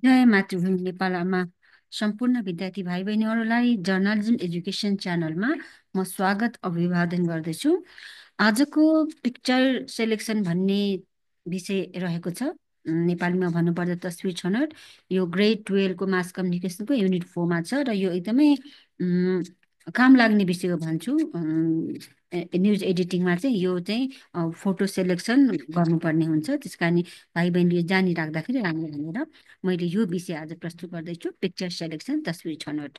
जय मातृभूमि नेपालमा सम्पूर्ण विद्यार्थी भाइ बहिनीहरूलाई जर्नलिजम एजुकेसन च्यानलमा म स्वागत अभिवादन गर्दछु। आजको पिक्चर सेलेक्सन भन्ने विषय रहेको छ। नेपालीमा भन्नुपर्दा तस्बिर छनौट। यो ग्रेड 12को मास कम्युनिकेसनको युनिट 4मा छ र यो एकदमै काम लाग्ने विषय भन्छु। न्युज एडिटिङमा चाहिँ यो चाहिँ फोटो सेलेक्सन गर्नुपर्ने हुन्छ। त्यस कारण भाइ बहिनीले जानिराख्दाखेरि राम्रो भनेर मैले यो विषय आज प्रस्तुत गर्दैछु। पिक्चर सेलेक्सन, तस्बिर छनौट।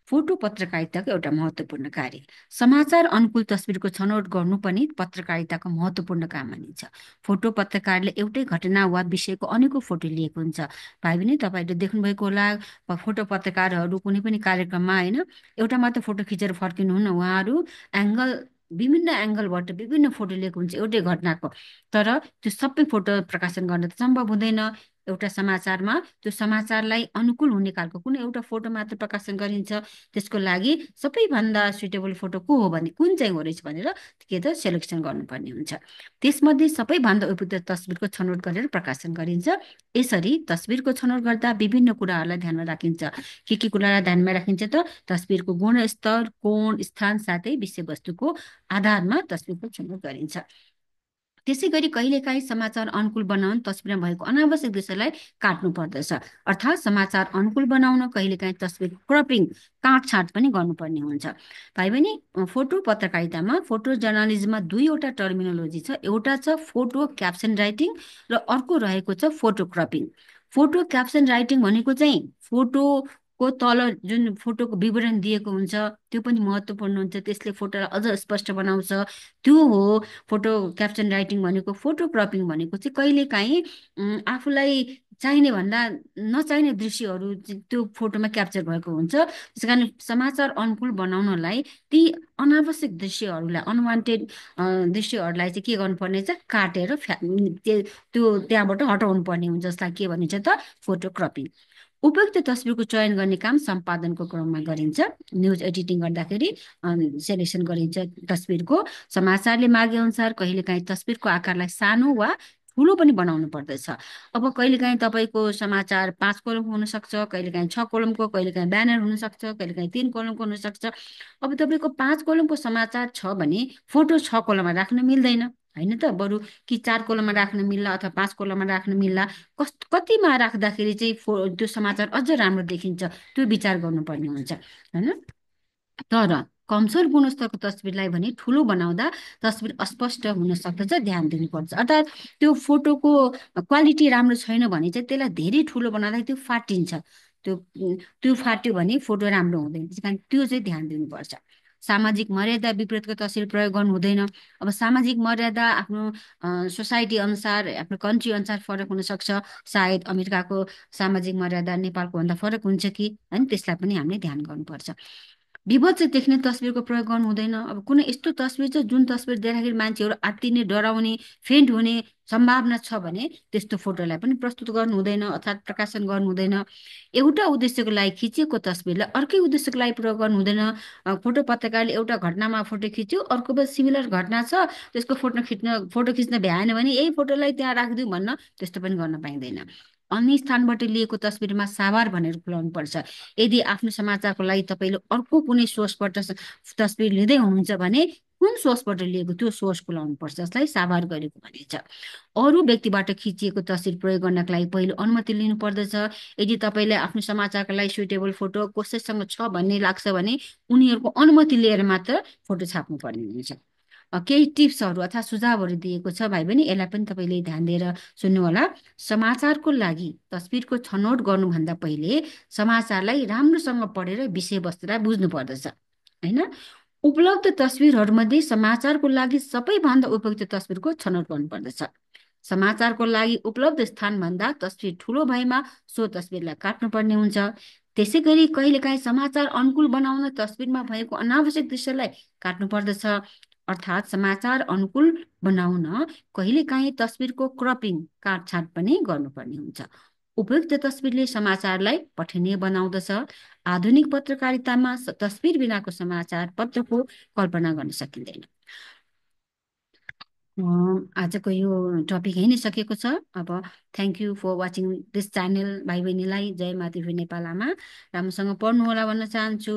फोटो पत्रकारिताको एउटा महत्त्वपूर्ण कार्य। समाचार अनुकूल तस्बिरको छनौट गर्नु पनि पत्रकारिताको महत्त्वपूर्ण काम मानिन्छ। फोटो पत्रकारले एउटै घटना वा विषयको अनेकौं फोटो लिएको हुन्छ। भाइ बहिनी, तपाईँहरूले देख्नुभएको होला, फोटो पत्रकारहरू कुनै पनि कार्यक्रममा होइन एउटा मात्र फोटो खिचेर फर्किनुहुन्न। उहाँहरू विभिन्न एङ्गलबाट विभिन्न फोटो लिएको हुन्छ एउटै घटनाको। तर त्यो सबै फोटो प्रकाशन गर्न त सम्भव हुँदैन। एउटा समाचारमा त्यो समाचारलाई अनुकूल हुने खालको कुनै एउटा फोटो मात्र प्रकाशन गरिन्छ। त्यसको लागि सबैभन्दा सुइटेबल फोटो को हो भने कुन चाहिँ हो रहेछ भनेर के त सेलेक्सन गर्नुपर्ने हुन्छ। त्यसमध्ये सबैभन्दा उपयुक्त तस्बिरको छनौट गरेर प्रकाशन गरिन्छ। यसरी तस्बिरको छनौट गर्दा विभिन्न कुराहरूलाई ध्यानमा राखिन्छ। के कुरालाई ध्यानमा राखिन्छ त? तस्बिरको गुणस्तर, कोण, स्थान साथै विषयवस्तुको आधारमा तस्बिरको छनौट गरिन्छ। त्यसै गरी कहिलेकाहीँ समाचार अनुकूल बनाउन तस्बिरमा भएको अनावश्यक दृश्यलाई काट्नु पर्दछ। अर्थात् समाचार अनुकूल बनाउन कहिलेकाहीँ तस्बिर क्रपिङ, काटछाँट पनि गर्नुपर्ने हुन्छ। भाइ बहिनी, फोटो पत्रकारितामा, फोटो जर्नलिजममा दुईवटा टर्मिनोलोजी छ। एउटा छ फोटो क्याप्सन राइटिङ र अर्को रहेको छ photo cropping. Photo caption writing भनेको चाहिँ फोटोको तल जुन फोटोको विवरण दिएको हुन्छ त्यो पनि महत्त्वपूर्ण हुन्छ। त्यसले फोटोलाई अझ स्पष्ट बनाउँछ, त्यो हो फोटो क्याप्सन राइटिङ भनेको। फोटो क्रपिङ भनेको चाहिँ कहिलेकाहीँ आफूलाई चाहिने भन्दा नचाहिने दृश्यहरू त्यो फोटोमा क्याप्चर भएको हुन्छ। त्यस कारण समाचार अनुकूल बनाउनलाई ती अनावश्यक दृश्यहरूलाई, अनवान्टेड दृश्यहरूलाई चाहिँ के गर्नुपर्ने छ? काटेर त्यो त्यहाँबाट हटाउनु पर्ने हुन्छ, जसलाई के भनिन्छ त? Photo cropping. उपयुक्त तस्बिरको चयन गर्ने काम सम्पादनको क्रममा गरिन्छ। न्युज एडिटिङ गर्दाखेरि सेलेक्सन गरिन्छ तस्बिरको। समाचारले मागे अनुसार कहिलेकाहीँ तस्बिरको आकारलाई सानो वा ठुलो पनि बनाउनु पर्दछ। अब कहिलेकाहीँ तपाईँको समाचार 5 कोलमको हुनसक्छ, कहिलेकाहीँ 6 कोलमको, कहिलेकाहीँ ब्यानर हुनसक्छ, कहिलेकाहीँ 3 कोलमको हुनसक्छ। अब तपाईँको 5 कोलमको समाचार छ भने फोटो 6 कोलममा राख्न मिल्दैन, होइन त? बरु कि 4 कोलममा राख्न मिल्ला अथवा 5 कोलममा राख्न मिल्ला, कतिमा राख्दाखेरि चाहिँ त्यो समाचार अझ राम्रो देखिन्छ, त्यो विचार गर्नुपर्ने हुन्छ, होइन? तर कमजोर गुणस्तरको तस्बिरलाई भने ठुलो बनाउँदा तस्बिर अस्पष्ट हुन सक्दछ, ध्यान दिनुपर्छ। अर्थात् त्यो फोटोको क्वालिटी राम्रो छैन भने चाहिँ त्यसलाई धेरै ठुलो बनाउँदा त्यो फाटिन्छ। त्यो त्यो फाट्यो भने फोटो राम्रो हुँदैन। त्यस कारण त्यो चाहिँ ध्यान दिनुपर्छ। सामाजिक मर्यादा विपरीतको तस्बिर प्रयोग गर्नु हुँदैन। अब सामाजिक मर्यादा आफ्नो सोसाइटी अनुसार, आफ्नो कन्ट्री अनुसार फरक हुनसक्छ। सायद अमेरिकाको सामाजिक मर्यादा नेपालको भन्दा फरक हुन्छ कि, होइन? त्यसलाई पनि हामीले ध्यान गर्नुपर्छ। विभत्स देख्ने तस्बिरको प्रयोग गर्नु हुँदैन। अब कुनै यस्तो तस्बिर छ जुन तस्बिर देख्दाखेरि मान्छेहरू आत्तिने, डराउने, फेन्ट हुने सम्भावना छ भने त्यस्तो फोटोलाई पनि प्रस्तुत गर्नु हुँदैन अर्थात् प्रकाशन गर्नु हुँदैन। एउटा उद्देश्यको लागि खिचिएको तस्बिरलाई अर्कै उद्देश्यको लागि प्रयोग गर्नु हुँदैन। फोटो पत्रकारले एउटा घटनामा फोटो खिच्यो, अर्को पनि सिमिलर घटना छ, त्यसको फोटो खिच्न भ्याएन भने यही फोटोलाई त्यहाँ राखिदिउँ भन्न, त्यस्तो पनि गर्न पाइँदैन। अन्य स्थानबाट लिएको तस्बिरमा साभार भनेर खुलाउनु पर्छ। यदि आफ्नो समाचारको लागि तपाईँले अर्को कुनै सोर्सबाट तस्बिर लिँदै हुनुहुन्छ भने कुन सोर्सबाट लिएको त्यो सोर्स खुलाउनु पर्छ, जसलाई साभार गरेको भनिन्छ। अरू व्यक्तिबाट खिचिएको तस्बिर प्रयोग गर्नका लागि पहिलो अनुमति लिनु पर्दछ। यदि तपाईँलाई आफ्नो समाचारको लागि सुइटेबल फोटो कसैसँग छ भन्ने लाग्छ भने उनीहरूको अनुमति लिएर मात्र फोटो छाप्नु पर्ने हुन्छ। केही टिप्सहरू अथवा सुझावहरू दिएको छ भाइ बहिनी, यसलाई पनि तपाईँले ध्यान दिएर सुन्नुहोला। समाचारको लागि तस्बिरको छनौट गर्नुभन्दा पहिले समाचारलाई राम्रोसँग पढेर विषयवस्तुलाई बुझ्नु पर्दछ, होइन? उपलब्ध तस्बिरहरूमध्ये समाचारको लागि सबैभन्दा उपयुक्त तस्बिरको छनौट गर्नुपर्दछ। समाचारको लागि उपलब्ध स्थानभन्दा तस्बिर ठुलो भएमा सो तस्बिरलाई काट्नुपर्ने हुन्छ। त्यसै गरी कहिलेकाहीँ समाचार अनुकूल बनाउन तस्बिरमा भएको अनावश्यक दृश्यलाई काट्नु पर्दछ। अर्थात् समाचार अनुकूल बनाउन कहिलेकाहीँ तस्बिरको क्रपिङ, काटछाँट पनि गर्नुपर्ने हुन्छ। उपयुक्त तस्बिरले समाचारलाई पठनीय बनाउँदछ। आधुनिक पत्रकारितामा तस्बिर बिनाको समाचार पत्रको कल्पना गर्न सकिँदैन। आजको यो टपिक यही नै सकिएको छ। अब thank you for watching this channel. भाइ बहिनीलाई जय मातृ नेपाल आमा राम्रोसँग पढ्नु होला भन्न चाहन्छु।